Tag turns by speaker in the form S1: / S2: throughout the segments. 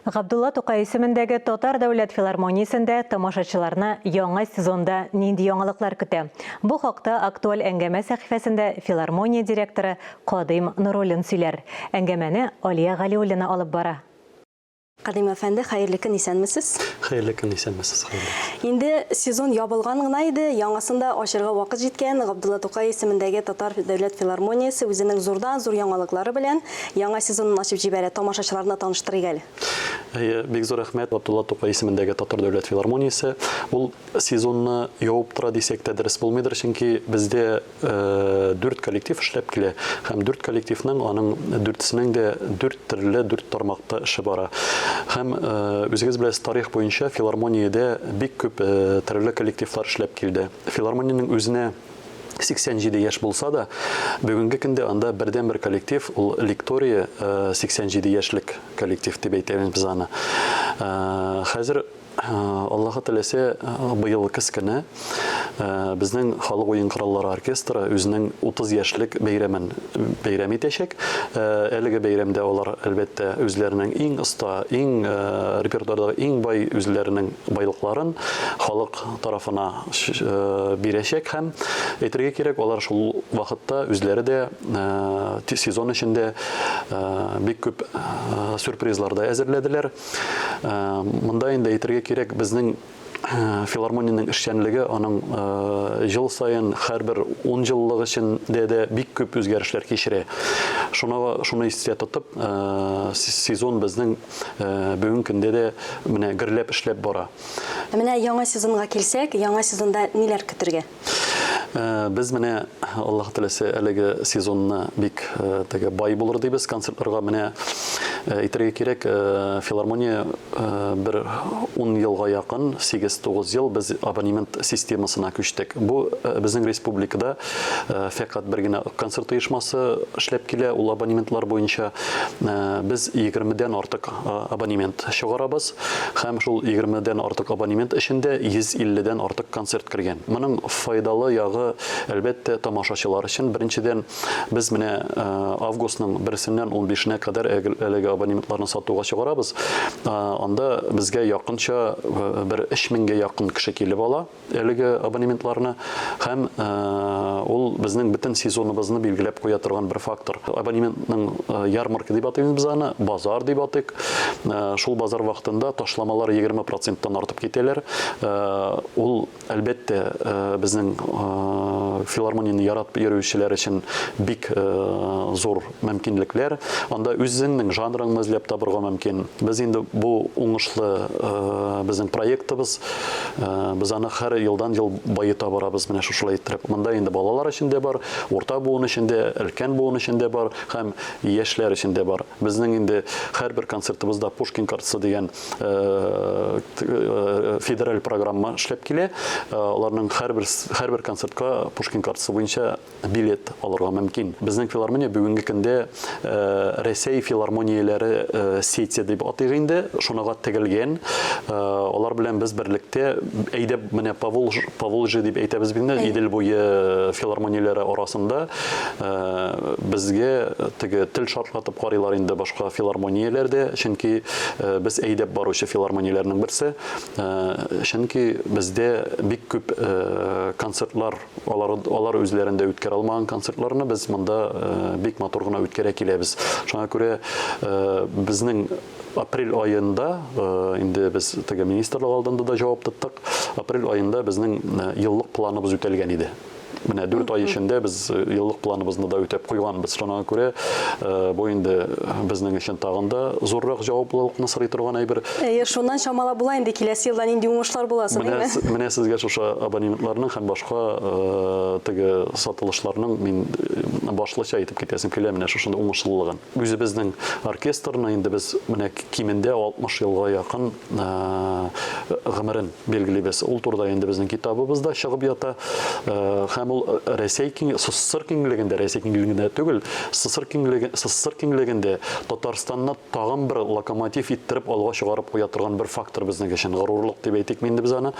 S1: Габдулла Тукай исемендәге Татар дәүләт филармониясендә тамашачыларны яңа сезонда нинди яңалыклар көтә? Бу хакта Актуаль әңгәмә сәхифәсендә филармония директоры Кадыйм Нуруллин сөйләр. Әңгәмәне Алия Галиуллина алып бара.
S2: Кадыйм әфәнде, хәерле көн, исәнмесез.
S3: Хәерле көн, исәнмесез, хәерле.
S2: Инде сезон ябылган гына иде, яңасын да ачырга вакыт җиткән. Габдулла Тукай исемендәге Татар дәүләт филармониясе үзенең зурдан-зур яңалыклары белән Яңа сезонын ачып җибәрә, тамашачыларны таныштырыйк әле.
S3: Әйе, бик зур рәхмәт. Габдулла Тукай исемендәге Татар дәүләт филармониясе ул сезонны явып тора дисәк тә дөрес булмыйдыр, чөнки бездә дүрт коллектив эшләп килә һәм дүрт коллективның аның дүртесенең дә дүрт төрле, дүрт тармакта эше бара. Һәм үзегез беләсез, тарих буенча филармониядә бик күп төрле коллективлар эшләп килде. Филармониянең үзенә 87 яшь булса да, бүгенге көндә анда бердәнбер коллектив, ул Лектория 87 яшьлек коллектив дип әйтәбез без аны. Хәзер Аллаһы теләсә, быел көз көне безнең халык уен кораллары оркестры үзенең 30 яшьлек бәйрәмен бәйрәм итәчәк. Әлеге бәйрәмдә алар, әлбәттә, үзләренең иң оста, иң репертуардагы иң бай үзләренең байлыкларын халык тарафына бирәчәк һәм әйтергә кирәк, алар шул вакытта үзләре дә сезон эчендә бик күп сюрпризлар да әзерләделәр. Монда инде әйтергә кирәк, безнең филармониянең эшчәнлеге аның ел саен һәрбер ун еллык эчендә дә бик күп үзгәрешләр кичерә. Шуны шуны истә тотып, сезон безнең бүгенге көндә дә менә гөрләп эшләп бара.
S2: Ә менә яңа сезонга килсәк, яңа сезонда ниләр көтергә?
S3: Без менә, Аллаһ теләсә, әлеге сезонны бик теге бай булыр дибез концертларга. Менә әйтергә кирәк, филармония бер 10 елга якын, 8-9 ел без абонемент системасына күчтек. Бу безнең республикада фәкать бер генә концерт оешмасы эшләп килә, ул абонементлар буенча. Без 20-дән артык абонемент чыгарабыз. Һәм шул егермедән артык абонемент эчендә 150 дән артык концерт кергән. Моның файдалы ягы, әлбәттә, тамашачылар өчен. Беренчедән, без менә августның берсеннән унбишенә кадәр әлеге абонементларны сатуга чыгарабыз. Анда безгә якынча бер өч меңгә якын кеше килеп ала. Әлеге абонементларны һәм ул безнең бөтен сезоныбызны билгеләп куя торган бер фактор. Абонементның ярмарка дип атыйбыз без аны, базар дип атыйк. Шул базар вакытында ташламалар 20 проценттан артып китәләр. Ул, әлбәттә, безнең филармонияне яратып йөрүчеләр өчен бик зур мөмкинлекләр. Анда үзеңнең жанрыңны эзләп табырга мөмкин. Без инде бу уңышлы безнең проектыбыз. Без аны һәр елдан-ел баета барабыз менә шушылай иттереп. Монда инде балалар өчен дә бар, урта буын өчен дә, өлкән буын өчен дә бар һәм яшьләр өчен дә бар. Безнең инде һәрбер концертыбызда Пушкин картасы дигән федераль программа эшләп килә. Аларның һәрбер һәрбер концертка Пушкин картасы буенча билет алырга мөмкин. Безнең филармония бүгенге көндә Рәсәй филармонияләре сети дип атыйк инде, шунага тегелгән. Алар белән без берлектә әйдәп менә Поволжье дип әйтәбез бит инде, Идел буе филармонияләре арасында безгә теге тел шартлатып карыйлар инде башка филармонияләр дә, чөнки без әйдәп баручы филармонияләрнең берсе. Чөнки бездә бик күп концертлар Алар, алар үзләрендә үткәрә алмаган концертларны без монда бик матур гына үткәрә киләбез. Шуңа күрә безнең апрель аенда инде без теге министрлык алдында да җавап тоттык. Апрель аенда безнең еллык планыбыз үтәлгән иде. Менә 4 ай эчендә без еллык планыбызны да үтәп куйганбыз. Шуңа күрә бу инде безнең өчен тагын да зуррак җаваплылыкны сорый торган әйбер.
S2: Әйе, шуннан чамалап була инде киләсе елда нинди уңышлар буласын, әйме?
S3: Менә сезгә шушы абонементларның һәм башка теге сатылышларның мин башлыча әйтеп китәсем килә менә шушында уңышлылыгын. Үзебезнең оркестрны инде без менә кимендә 60 елга якын гомерен билгелибез. Ул турыда инде безнең китабыбыз да чыгып ята. Һәм ул Рәсәй киң, СССР киңлегендә, Рәсәй киңлегендә түгел, СССР киңлеге, СССР киңлегендә Татарстанны тагын бер локомотив иттереп алга чыгарып куя торган бер фактор безнең өчен, горурлык дип әйтикме инде без аны.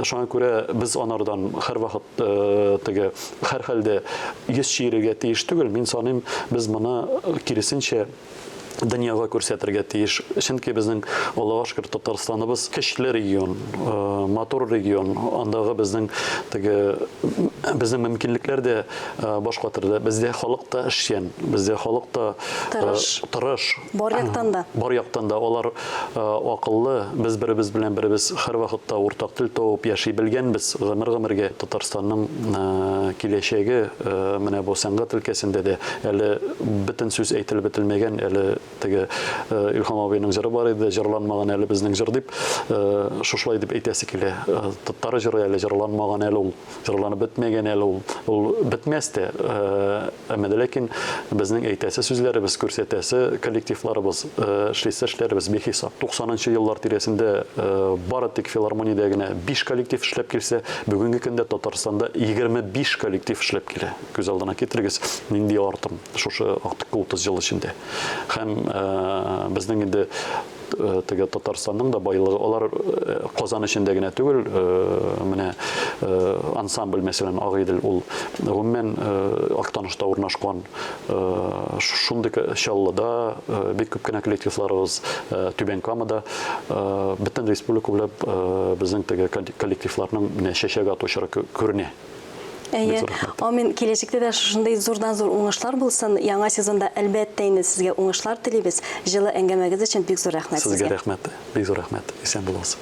S3: Шуңа күрә без анардан һәрвакыт теге һәрхәлдә йөз чөерергә тиеш түгел. Мин саныйм, без моны киресенчә Дөньяга күрсәтергә тиеш. Чөнки безнең, Аллага шөкер, Татарстаныбыз көчле регион, матур регион. Андагы безнең теге безнең мөмкинлекләр дә башка төрле. Бездә халык та эшчән, бездә халык та
S2: тырыш.
S3: Тырыш.
S2: Бар яктан да.
S3: Бар яктан да алар акыллы. Без беребез белән беребез һәрвакытта уртак тел табып яши белгәнбез. Гомер-гомергә Татарстанның киләчәге менә бу сәнгать өлкәсендә дә әле бөтен сүз әйтелеп бетелмәгән, әле теге Илһам абыйның җыры бар иде, җырланмаган әле безнең җыр дип, шушылай дип әйтәсе килә. Татар җыры әле җырланмаган әле ул, җырланып бетмәгән әле ул. Ул бетмәс тә, әмма дә ләкин безнең әйтәсе сүзләребез, күрсәтәсе коллективларыбыз, эшлисе эшләребез бихисап. 90 нчы еллар тирәсендә бары тик филармониядә генә 5 коллектив эшләп килсә, бүгенге көндә Татарстанда 25 коллектив эшләп килә. Күз алдына китерегез, нинди артым шушы актыккы 30 ел эчендә. Һәм безнең инде теге Татарстанның да байлыгы, алар Казан эчендә генә түгел, менә ансамбль, мәсәлән, Агыйдел, ул гомумән Актанышта урнашкан, шундый Чаллыда бик күп кенә коллективларыбыз, Түбән Камада, бөтен республика буйлап безнең теге коллективларның менә чәчәк ату чоры күренә.
S2: Әйе. Амин. Киләчәктә дә шушындый зурдан-зур уңышлар булсын. Яңа сезонда, әлбәттә инде, сезгә уңышлар телибез. Җылы әңгәмәгез өчен бик зур рәхмәт
S3: сезгә. Сезгә рәхмәт. Бик зур рәхмәт. Исән булыгыз.